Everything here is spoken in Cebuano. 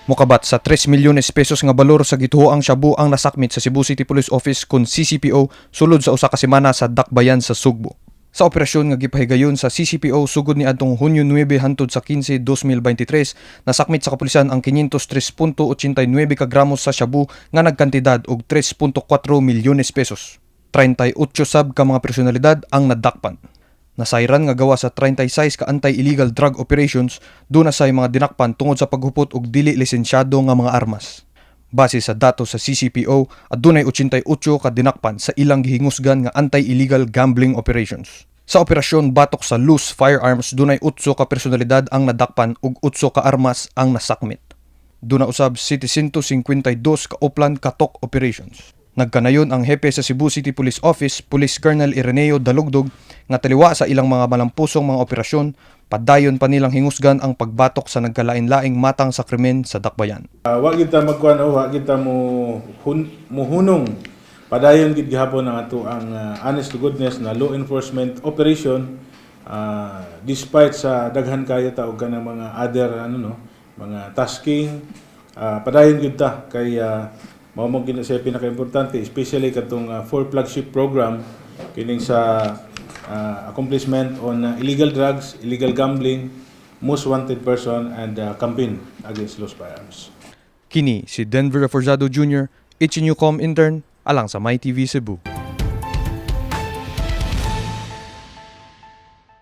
Mokabat sa 3 milyones pesos nga balor sa gituoang shabu ang nasakmit sa Cebu City Police Office kon CCPO sulod sa usa ka semana sa Dakbayan sa Sugbo. Sa operasyon nga gipahigayon sa CCPO sugod ni adtong Hunyo 9 hantod sa 15, 2023, nasakmit sa kapulisan ang 503.89 ka gramos sa shabu nga nagkantidad og 3.4 milyones pesos. 38 sab ka mga personalidad ang nadakpan. Nasayran nga gawa sa 36 ka anti-illegal drug operations, duna say mga dinakpan tungod sa paghupot og dili lisensyado nga mga armas. Base sa datos sa CCPO, adunay 88 ka dinakpan sa ilang gihingusgan nga anti-illegal gambling operations. Sa operasyon batok sa loose firearms, dunay 8 ka personalidad ang nadakpan ug 8 ka armas ang nasakmit. Duna usab 752 ka Oplan Katok operations. Nagkanayon ang hepe sa Cebu City Police Office, Police Colonel Ireneo Dalugdog, nga taliwa sa ilang mga malampusong mga operasyon, padayon pa nilang hingusgan ang pagbatok sa nagkalain-laing matang sa krimen sa Dakbayan. Wa kita magkuan o wa kita mo muhunong, padayon gid gihapon ang ato ang honest to goodness na law enforcement operation despite sa daghan kayo ta og kanang mga other ano no, mga tasking. Padayon gid ta kay mao mo gid na siya pinakaimportante, especially katong four flagship program kining sa accomplishment on illegal drugs, illegal gambling, most wanted person and campaign against loose firearms. Kini si Denver Reforzado Jr., HNUCOM intern, alang sa MyTV Cebu.